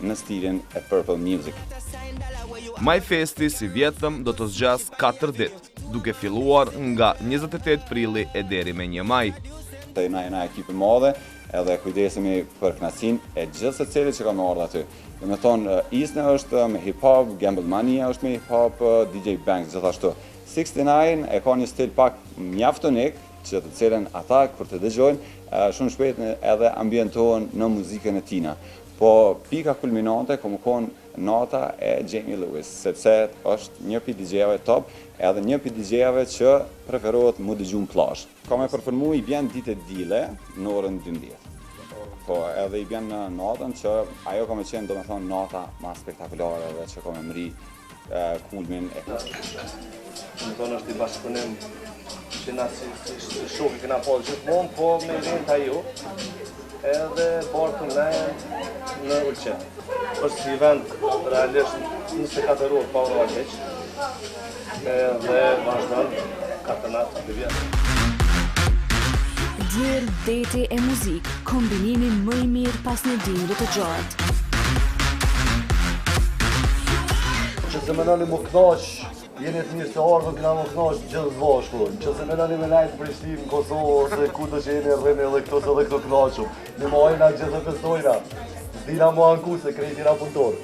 në stilin e Purple Music. Majfesti sivjetëm do të zgjasë 4 ditë, duke filluar nga 28 prilli e deri me 1 maj. Të na jena ekip i madhe edhe kujdesemi për kënaqësinë e gjithë secilit që ka me ardhë aty. Do me thonë, Isne është me hip-hop, Gamble Mania është me hip-hop, DJ Banks gjithashtu. 69 e ka një stil pak mjaft unik, që të cilën ata kur të dëgjojnë, shumë shpejt edhe ambientohen në muzikën e tina. Po pika kulminante ka me konë nata e Jamie Lewis, sepse është një pi DJ-ave top, edhe një pi DJ-ave që preferohet mu dëgju në plazh. Ka me performu i bjen ditë e dile në orën 12. Po edhe i bjen në natën që ajo ka me qenë, do me thonë, nata ma spektakulare dhe që ka me mri kulmin e Do me thonë është i bashkëpunim që na si, si, si shokë kena pas gjithmonë, po me eventa ju, edhe bartën ne në Ulqin. është si event realisht 24 orë pa u hiç, edhe vazhdon 4 natë të vjetë. Diell, deti e muzikë, kombinimi më i mirë pas një dimri të gjatë. Që se menoni mu knaq, jeni të mirë se ardhur, kena mu knaq gjithë së bashku. Që se menoni me najtë në Prishtinë, në Kosovë, ose ku do që jeni rrini edhe këto se edhe këto knaqëm. Në majna gjithë e festojna. S'dina mu anku se krejt jena punëtor.